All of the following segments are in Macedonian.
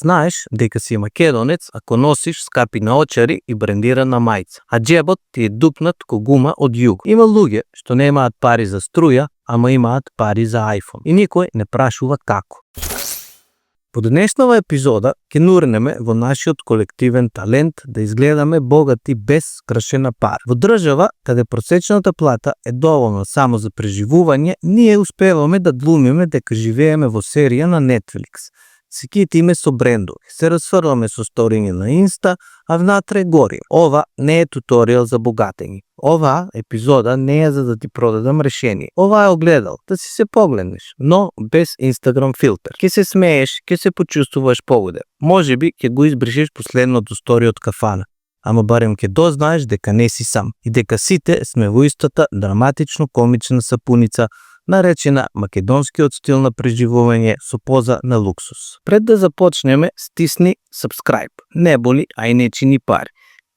знаеш дека си македонец ако носиш скапи наочари и брендирана мајца, а џебот ти е дупнат ко гума од југ. Има луѓе што немаат пари за струја, ама имаат пари за iPhone. И никој не прашува како. По денешнава епизода ќе нурнеме во нашиот колективен талент да изгледаме богати без кршена пара. Во држава каде просечната плата е доволна само за преживување, ние успеваме да глумиме дека живееме во серија на Netflix. Се китиме со брендови, се расфрламе со сториња на Инста, а внатре гори. Ова не е туторијал за богатење. Оваа епизода не е за да ти продадам решение. Ова е огледал, да си се погледнеш, но без Instagram филтер. Ке се смееш, ке се почувствуваш погоден. Можеби ке го избришеш последното стори од кафана, ама барем ке дознаеш дека не си сам и дека сите сме во истата драматично комична сапуница, наречена македонскиот стил на преживување со поза на луксус. Пред да започнеме, стисни subscribe. Не боли, а и не чини пари.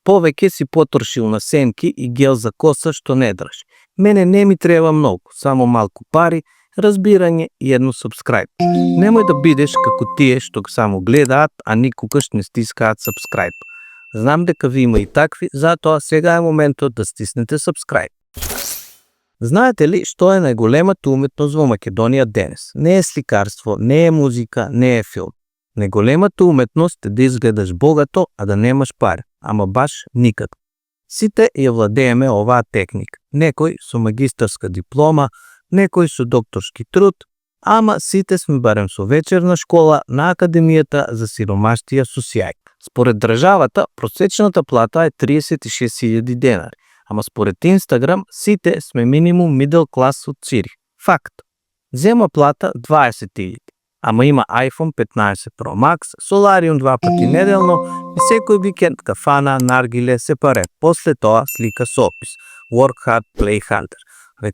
Повеќе си потрошил на сенки и гел за коса што не држи. Мене не ми треба многу, само малку пари, разбирање и едно subscribe. Немој да бидеш како тие што само гледаат, а никогаш не стискаат subscribe. Знам дека ви има и такви, затоа сега е моментот да стиснете subscribe. Знаете ли што е најголемата уметност во Македонија денес? Не е сликарство, не е музика, не е филм. Најголемата уметност е да изгледаш богато, а да немаш пари, ама баш никад. Сите ја владееме оваа техника. Некој со магистарска диплома, некој со докторски труд, ама сите сме барем со вечерна школа на Академијата за сиромаштија со сјај. Според државата, просечната плата е 36.000 денари. Ама според Инстаграм, сите сме минимум мидл клас од Цирих. Факт. Зема плата 20.000, ама има iPhone 15 Pro Max, солариум 2 пати неделно и секој викенд кафана, наргиле, сепаре. После тоа слика со опис. Work hard, play harder.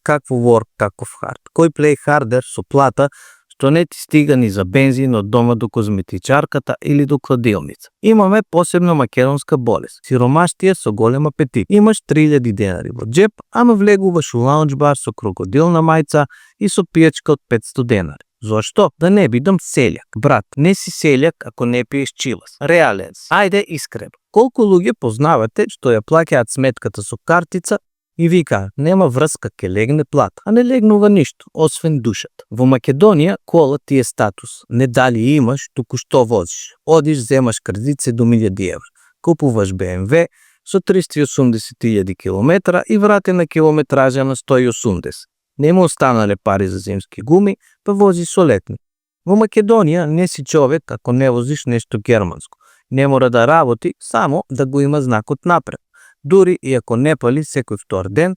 Какво work, каков hard? Кој play harder со плата што не ти стига ни за бензин од дома до козметичарката или до кладилница. Имаме посебна македонска болест. Сиромаштија со голем апетит. Имаш 3000 денари во џеб, ама влегуваш у лаунџ бар со крокодилна мајца и со пијачка од 500 денари. Зошто? Да не бидам селјак. Брат, не си селјак ако не пиеш чилас. Реален си. Ајде искрено. Колку луѓе познавате што ја плаќаат сметката со картица и вика, нема врска, ке легне плата, а не легнува ништо, освен душата. Во Македонија кола ти е статус. Не дали имаш, туку што возиш. Одиш, земаш кредит 7.000 евра. Купуваш BMW со 380.000 километра и вратена километража на 180. Нема останале пари за зимски гуми, па вози со летни. Во Македонија не си човек ако не возиш нешто германско. Не мора да работи, само да го има знакот напред. Дури и ако не пали секој втор ден,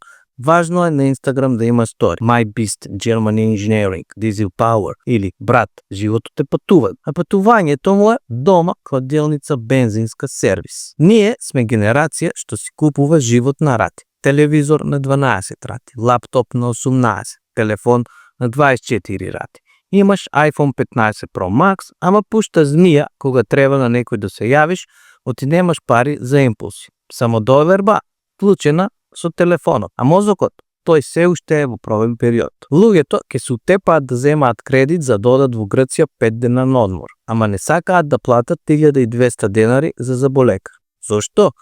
важно е на Инстаграм да има стори. My Beast, German Engineering, Diesel Power или брат, животот е патува. А патувањето му е дома, кладилница, бензинска, сервис. Ние сме генерација што си купува живот на рати. Телевизор на 12 рати, лаптоп на 18, телефон на 24 рати. Имаш iPhone 15 Pro Max, ама пушта змија кога треба на некој да се јавиш, оти немаш пари за импулси. Само доверба, вклучена со телефонот, а мозокот, тој се уште е во пробен период. Луѓето ќе се утепаат да земаат кредит за да одат во Грција 5 дена на одмор, ама не сакаат да платат 1200 денари за заболекар. Зошто?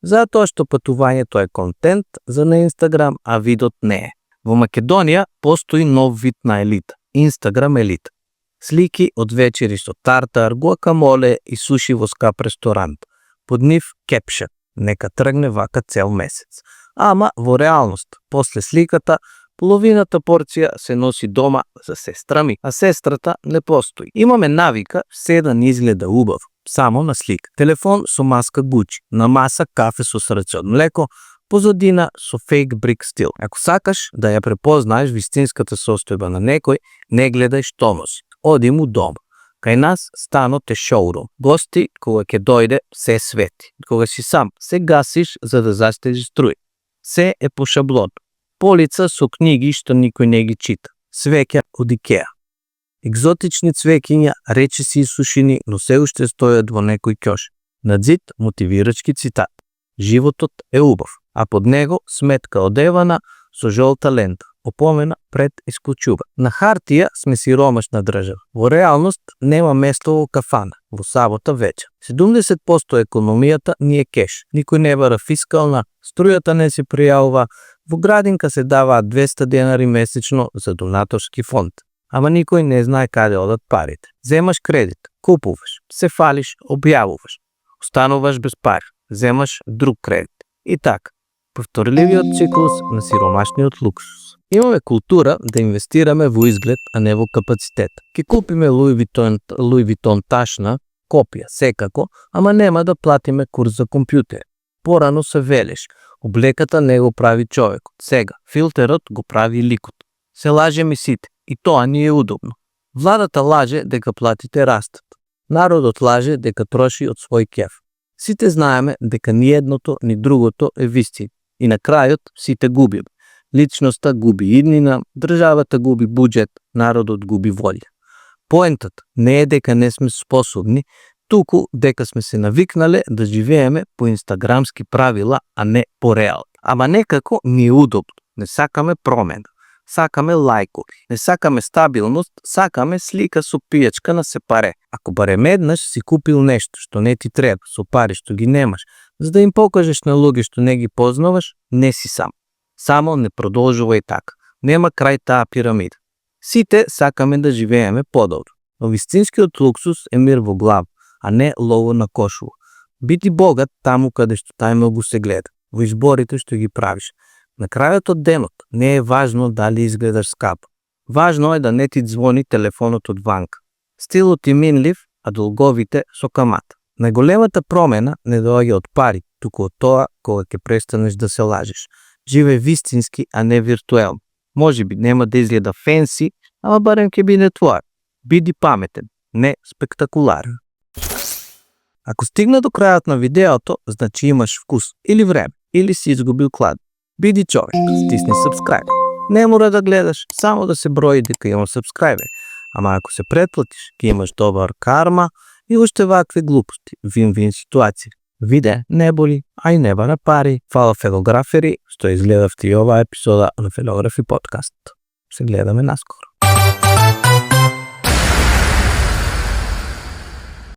Затоа што патувањето е контент за на Инстаграм, а видот не е. Во Македонија постои нов вид на елита – Инстаграм елита. Слики од вечери со тартар, гуакамоле и суши во скап ресторант. Под нив кепшен. Нека тргне вака цел месец. Ама во реалност, после сликата, половината порција се носи дома за сестра ми, а сестрата не постои. Имаме навика се да не изгледа убав, само на слика. Телефон со маска Gucci, на маса кафе со срце од млеко, позадина со фейк брик стил. Ако сакаш да ја препознаеш вистинската состојба на некој, не гледај што носи. Оди му дома. Кај нас станот е шоурум. Гости, кога ќе дојде, се свети. Кога си сам, се гасиш за да заштедиш струја. Се е по шаблон. Полица со книги што никој не ги чита. Свеќа од Икеа. Екзотични цвеќиња, речиси и сушини, но се уште стојат во некој ќош. На зид мотивирачки цитат. Животот е убав, а под него сметка одевана со жолта лента. опомена пред исклучување. На хартија сме сиромашна држава. Во реалност нема место во кафана, во сабота вечер. 70% економијата ни е кеш. Никој не бара фискална, струјата не се пријавува, во градинка се даваат 200 денари месечно за донаторски фонд. Ама никој не знае каде одат парите. Земаш кредит, купуваш, се фалиш, објавуваш. Остануваш без пари, земаш друг кредит. И така, повторливиот циклус на сиромашниот луксус. Имаме култура да инвестираме во изглед, а не во капацитет. Ке купиме Луи Витон ташна, копија, секако, ама нема да платиме курс за компјутер. Порано се велеш, облеката не го прави човекот. Сега, филтерот го прави ликот. Се лажеме сите, и тоа ни е удобно. Владата лаже дека платите растат. Народот лаже дека троши од свој кеф. Сите знаеме дека ни едното, ни другото е вистина. И на крајот сите губиме. Личноста губи иднина, државата губи буџет, народот губи волја. Поентата не е дека не сме способни, туку дека сме се навикнале да живееме по инстаграмски правила, а не по реални. Ама некако ни е удобно. Не сакаме промена. Сакаме лајкови. Не сакаме стабилност, сакаме слика со пијачка на сепаре. Ако барем еднаш си купил нешто што не ти треба, со пари што ги немаш, за да им покажеш на луѓе што не ги познаваш, не си сам. Само не продолжувај така. Нема крај таа пирамида. Сите сакаме да живееме подобро. Но вистинскиот луксус е мир во глава, а не лово на кошово. Бити богат таму каде што тајмилго се гледа, во изборите што ги правиш. На крајот од денот не е важно дали изгледаш скапо. Важно е да не ти звони телефонот од ванка. Стилот ти минлив, а долговите со камата. Најголемата промена не доаѓа од пари, туку од тоа кога ќе престанеш да се лажеш. Живе вистински, а не виртуелно. Можеби нема да изгледа фенси, ама барем ќе биде твоја. Биди паметен, не спектакуларен. Ако стигна до крајот на видеото, значи имаш вкус или време, или си изгубил клад. Биди човек, стисни subscribe. Не мора да гледаш, само да се брои дека има subscribe. Ама ако се претплатиш, ќе имаш добар карма и уште вакви глупости. Вин-вин ситуација. Виде не боли, а и не бара пари. Фала фелографери, што изгледавте и оваа епизода на Фелографи подкаст. Се гледаме наскоро.